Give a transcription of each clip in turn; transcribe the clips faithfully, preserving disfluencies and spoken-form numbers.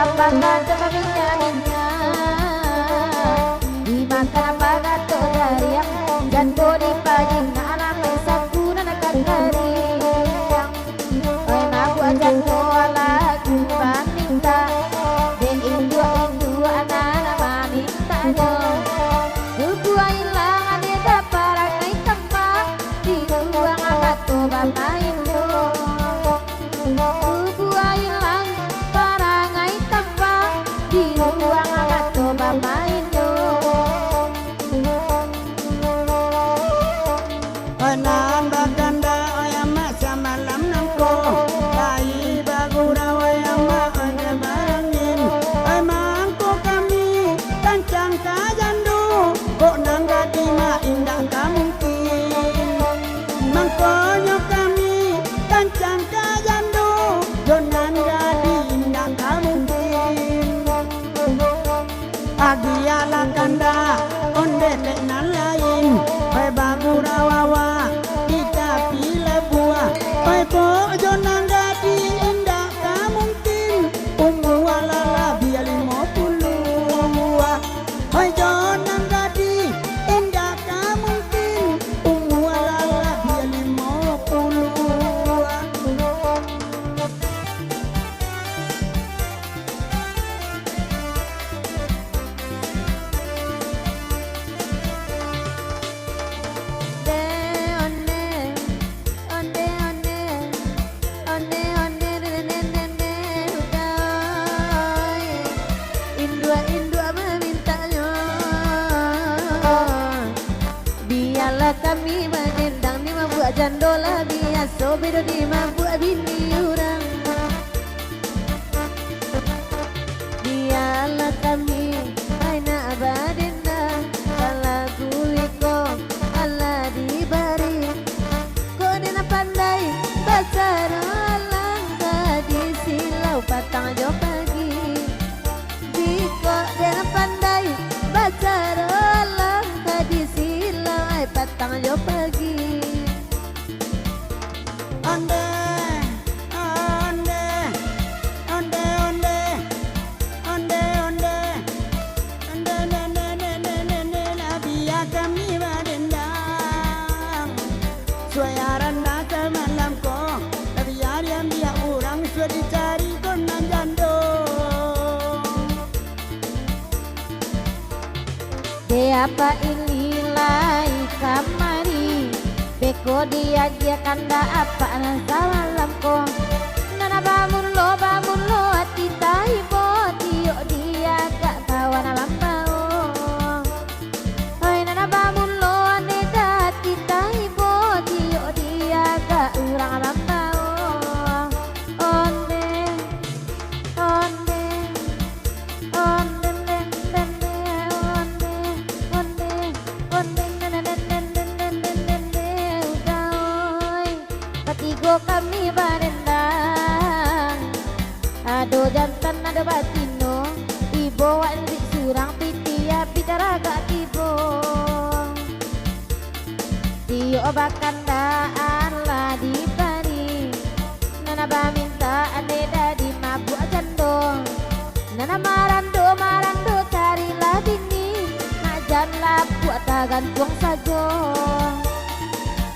Bagato baminyak-minyak, dimakan bagato gariang, jando dipajinak, anak saku nan kariang. Oi, mabuak jando lagu bamintak, dek induak-induak nan bamintaknyo. Tubuah ilang dek parangai tampak, di ruang bagato bamainnyo. Tubuah ilang parangai tampak, di ruang bagato bamainnyo. Nan bakandak amak samalam nangko, lai bagurau amak ode barangin. Mangko kami kancang ka jando, kok nan gadih mah indak ka mungkin. Mangkonyo kami kancang ka jando, jo nan gadih indak ka mungkin. Agiahlah kandak onde dek nan lain, oi bagurau awak di tapi labuah. Oi kok jo nan gadih indak ka mungkin, umua lah labiah limo puluah. Oi jo nan gadih indak ka mungkin, umua lah labiah limo puluah. Induak-induak mamintaknyo. Bialah kami badendang, di mabuak jando lah biaso, bedo di mabuak bini urang. Bialah kami, ai nak badendang, kalau lagu iko alah dibari. Kok dek nan pandai bacaro alang ka di silau patang jo pagi. Biko dek nan pandai bacaro alang ka di silau ai patang jo pagi. Onde, onde, onde, onde, onde, onde, onde, onde, onde, lah biar kami badendang. Suai aran dah samalam ko, lah biar diambiak urang, suai dicari ko nan jando. Dek apak ililah kamari, beko diagiahkan dek apak nan samalam ko. Nan bamulo-bamulo ati taibo, tiok diagak kawan mambao. Oi, nan bamulo ane dati taibo, tiok diagak urang mambao. Onde, onde, onde, onde, onde, onde, onde, onde, onde, onde, udah, oi. Batigo kami badendang. Ado jantan, ado batino, ibo wak lirik surang, piti api taragak tibo. Tiok bakandaan lah dibari, nan bamintak ande dadi mabuak jando. Nan marando-marando carilah bini, nak jan lapuak tagantuang sajo.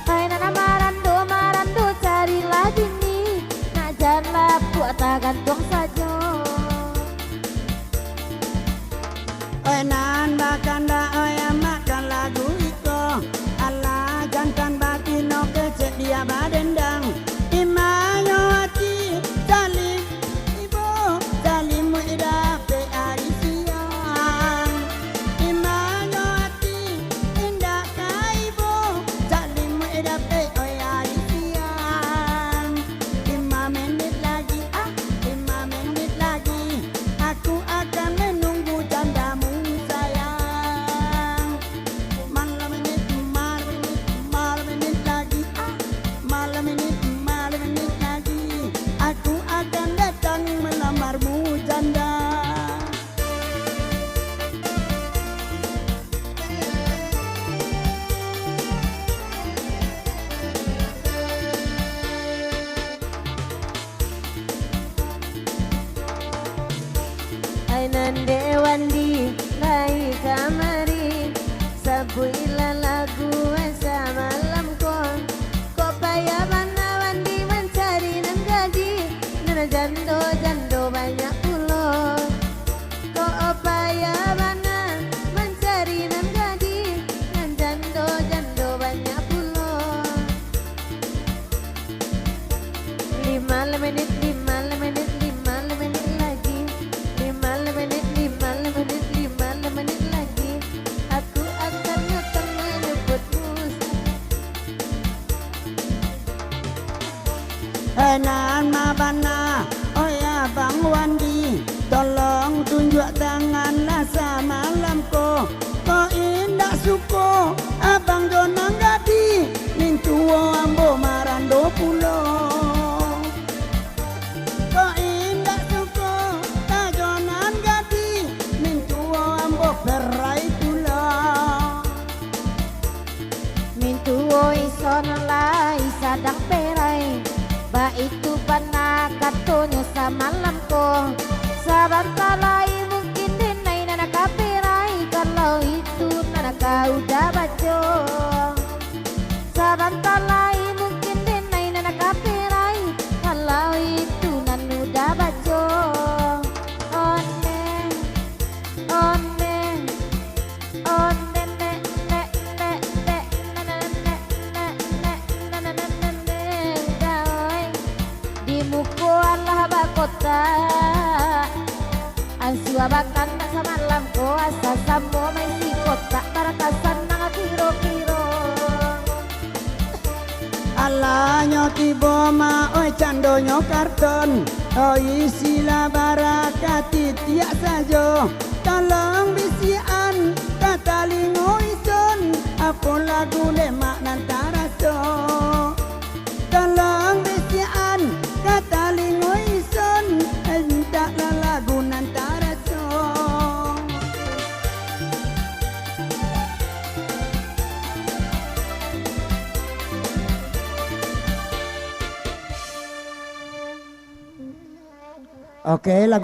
Hai nan marando-marando carilah bini, nak jan lapuak tagantuang sajo. Oi nan bakandak, oi amak kan lagu iko. Alah jantan batino kecek dia badendang. Imanyo ati salim ibo, salim muik dapek ari siang. Imanyo ati indak ka ibo, salim muik dapek oi ari siang. Lima menit lagi ah, lima menit Nan dek Wandi lai kamari, sabuiklah lagu samalam ko. Kok payah bana Wandi mancari nan gadih, nan jando-jando banyak pulo. Kok payah bana mancari nan gadih, nan jando-jando banyak pulo. Lima menit, lima menit, lima menit lagi. Lima menit, lima menit, lima menit lagi. Aku akan datang menjemputmu. Hei nan ma bana, oi Abang Wandi, tolong tunjuak tanganlah samalam ko. Kok indak suko Abang jo nan gadih, mintuo ambo marando pulo. Kok indak suko ka jo nan gadih, mintuo ambo perai pulo. Mintuo ison lai sadang perai, baitu bana katonyo samalam ko. Sabanta lai mungkin denai nan ka perai, kalau itu nan ka udah baco. Sabanta lai mungkin denai nan ka perai, kalau itu nan udah baco. Onde, onde, onde, nek, nek, nek, nek, nek, nek, nek, nek, nek, nek, nek, nek, nek. Di muko alah bakotak. Ansua bakandak samalam ko, asa samo maisi kotak, barakasan nan kiro-kiro. Alah nyo tibo ma, oi, candonyo karton, oi, isilah baraka titiak sajo. Tolong bisiakan ka talingo ison, apo lagu lemak nan taraso. Tolong bisiakan ka talingo ison, entahlah lagu nan taraso. Oke, lagu